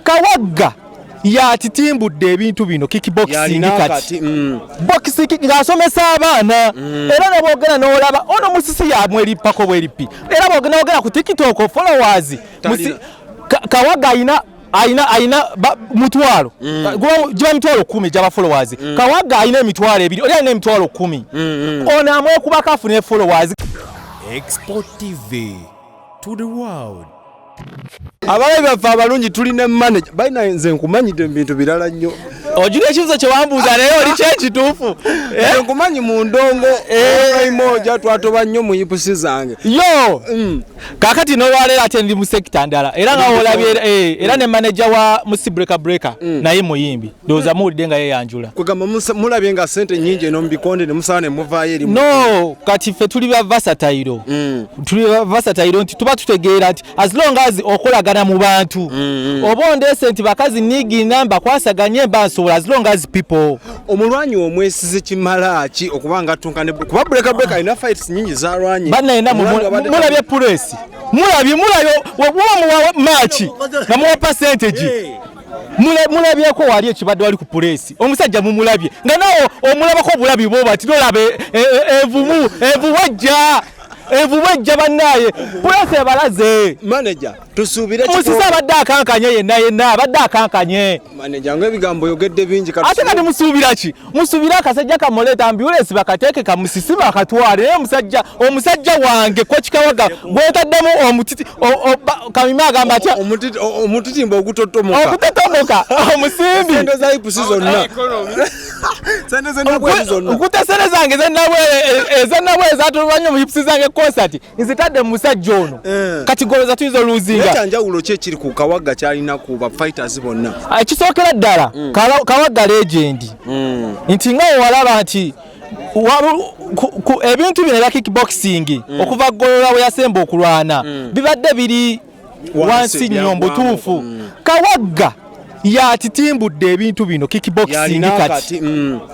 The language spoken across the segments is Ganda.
Kawagga yatitimbudde ebintu bino kickboxing kati boxing ng'asomesa abaana era ne bwogera n'olaba ono Musisi yamwerippako bwerippi, era bwogera ogera ku TikTok followers Kawagga ayina 10,000, giba 100,000 egyaba followers. Kawagga ayina 20,000, oli alina 10,000, ono amwekubako afune followers. Export TV to the world. Abalabi baffe abalungi, tulina manager balina. Nze nkumanyidde mu bintu birala nnyo. Ojula ekibuzo kye wambuuza, naye oli kyekituufu. Nze nkumanyi mu ndongo moja, twatoba nnyo mu hips zange. Yo, kakati nolwaleero ate ndi mu sector ndala, era nga olabye, era ne manager wa Musi Breaker Breaker naye muyimbi, ndowooza muwulidde nga yeyanjula. Kwegamba mulabye nga sente nnyingi eno mu bikonde ne musaba ne muvaayo eri. No, kati ffe tuli ba versatile, tuli ba versatile nti tuba tutegeera nti as long as okolagana mu bantu, oba ondeese nti bakazi nigina mbakwasaganye, mba nsobola as long as people. Omulwanyi omwesize kimala ki okuba nga attunka ne kuba Breaker Breaker alina fights nyingi zalwanye? Bannayina mulabye press, mulabye woba muwa match nga muwa percentage. Mulabyeko wali ekibadde wali ku press, omusajja mumulabye nga nawe omulabako obulabi bwoba ti nolaba envumu, envubu ejja, envubu ejja. Bannaye, press ebalaze. Manager, tusuubire Musisi abadde akankanye yenna yenna, abadde akankanye. Manager, nga ebigambo oyogedde bingi. Ate kati musuubira ki? Musuubire akasajja kamuleeta ambulance bakateeke kamusisi bakatwale. Naye omusajja wange kokikawaga gwetaddemu omutiti Kamima agamba atya? Omutitimba ogutotomoka. Okutotomoka omusimbi. Sente za hips zonna, sente zenabweru zonna. Nkutte sente zange ezennabweru ezatulwa nnyo mu hips zange concert, nzitadde mu musajja ono. Kati golooza tuyinza oluzinga. Kyanjawulo ki ekiri ku Kawagga kyalina ku ba fighters bonna? Ekisookera ddala, Kawagga legend, nti nga wewalaba nti ebintu bino ebya kickboxing okuva Golola bwe yasemba okulwana bibadde biri wansi nnyo. Mbutuufu, Kawagga yatitimbudde ebintu bino kickboxing Yalina kati kati,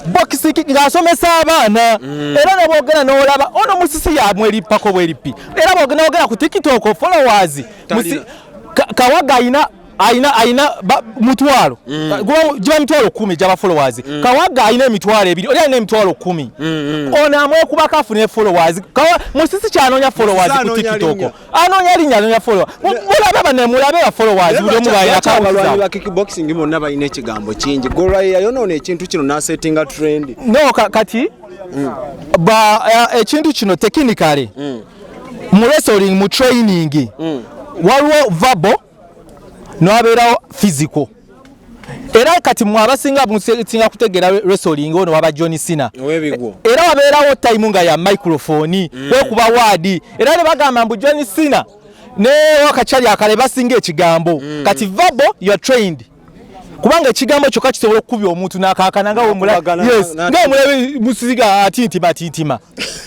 boxing ng'asomesa abaana, era ne bwogera n'olaba ono Musisi yamwerippako bwerippi, era bwogera ogera ku TikTok followers Kawagga ayina 10,000, giba 10,000 egyaba followers. Kawagga ayina 20,000, oli alina 10,000, ono amwekubako afune followers. Musisi kyanoonya followers ku anoonya TikTok. Linnya. Anoonya linnya, anoonya followers. Mulabe bane, mulabe ba followers buli omu balina Lwaki abalwanyi account. ba kickboxing bonna balina ekigambo kingi? Golola yayonoona ekintu kino n'asettinga trend. No, kati ba ekintu kino technically mu wrestling, mu training, waliwo verbal n'wabeerawo physical. Era kati mwe abasinga musinga kutegeera wrestling, ono waba John Cena. Ow'ebigwo. Era wabeerawo time nga ya microphone kwekuba waadi, era ne bagamba mbu John Cena ne wakakyali akale basinga ekigambo. Kati verbal, you are trained, kubanga ekigambo kyokka kisobola okukubya omuntu n'akaakana nga N'akubagana, yes, nga omulabe musiga atintima atintima,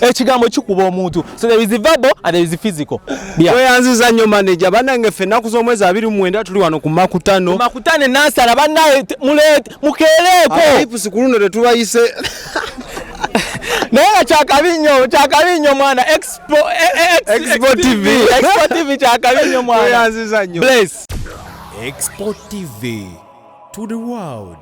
ekigambo kikuba omuntu. So there is verbal and there is physical, yeah. Tweyanziza nnyo, manager. Bannange, ffe ennaku z'omwezi 29 tuli wano ku Makutano. Makutane Nansana. Bannaye, mulete mukeereeko. Aba hips ku luno tetubayise. Naye nga kyakabi nnyo, kyakabi nnyo mwana. Expo, Expo TV. Expo TV, kyakabi nnyo mwana. Tweyanziza nnyo. Bless. Expo TV to the world.